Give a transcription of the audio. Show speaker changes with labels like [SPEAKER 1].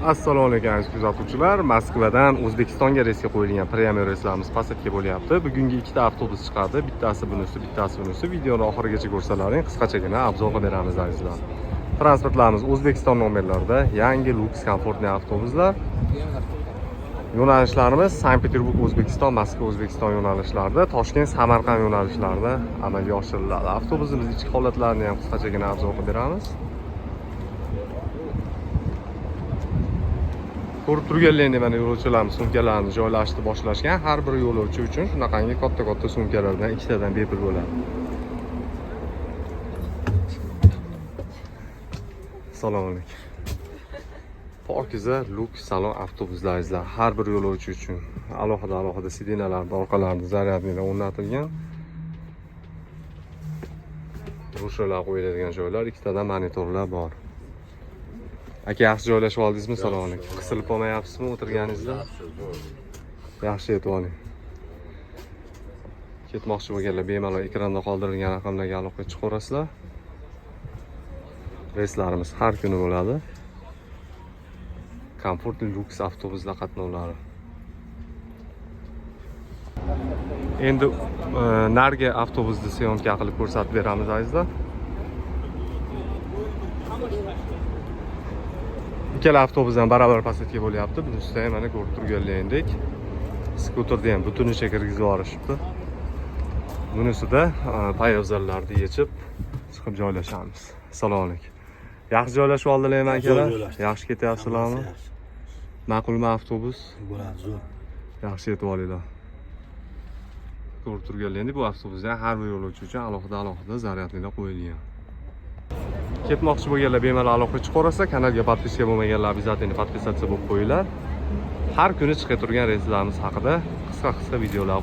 [SPEAKER 1] Assalomu alaykum, aziz kuzatuvchilar. Moskvadan O'zbekistonga reysga qo'yilgan premium reyslarimiz посадка bo'lyapti. Bugungi ikkita avtobus chiqadi. Bittasi bunisi, bittasi bunisi. Videoni oxirigacha ko'rsalaring, qisqachagina обзор qilib beramiz, azizlar. Transportlarimiz O'zbekiston nomerlarida, yangi люкс комфортный avtobuslar. Yo'nalishlarimiz Sankt-Peterburg, O'zbekiston, Moskva, O'zbekiston yo'nalishlarida, Toshkent, Samarqand yo'nalishlarida amalga oshiriladi. Avtobusimiz ichki holatlarini ham qisqachagina обзор qilib beramiz. Ko'rib turganlaringdek, mana yo'lovchilarimiz sumkalarini joylashni boshlashgan. Har bir yo'lovchi uchun shunaqangi katta-katta sumkalardan ikkitadan bepul bo'ladi. Assalomu alaykum. Pokiza люкс salon avtobuslar, azizlar. Har bir yo'lovchi uchun alohida alohida сиденья larda, orqalarida зарядный lar o'rnatilgan. Rushalar qo'yiladigan joylar, ikkitadan monitorlar bor. Aka, yaxshi joylashib oldingizmi? Assalomu alaykum. Qisilib qolmayapsizmi o'tirganingizda? Yaxshi yetib oling. Ketmoqchi bo'lganlar bemalol ekranda qoldirilgan raqamlarga aloqaga chiqaverasizlar. Reyslarimiz har kuni bo'ladi. Komfortli люкс avtobuslar qatnovlari. Endi narigi avtobusni съёмка qilib ko'rsatib beramiz, azizlar. Ikkala avtobus ham barobar посадка bo'lyapti. Bunisida ham mana ko'rib turganlaringdek, skuterni ham butunicha kirgizib yuborishibdi. Bunisida poyabzallarni yechib chiqib joylashamiz. Assalomu alaykum. Yaxshi joylashib oldilarmi, akalar?
[SPEAKER 2] Joylashdik.
[SPEAKER 1] Yaxshi ketyapsizlarmi?
[SPEAKER 2] Yaxshi.
[SPEAKER 1] Ma'qulmi avtobus?
[SPEAKER 2] Bo'ladi, zo'r.
[SPEAKER 1] Yaxshi yetib olinglar. Ko'rib turganlaringdek, bu avtobusda ham har bir yo'lovchi uchun alohida alohida зарядный lar qo'yilgan. Ketmoqchi bo'lganlar bemalol aloqaga chiqaversa, kanalga подписка bo'lmaganlar обязательно подписаться bo'lib qo'yinglar. Har kuni chiqa turgan reyslarimiz haqida qisqa-qisqa videolar.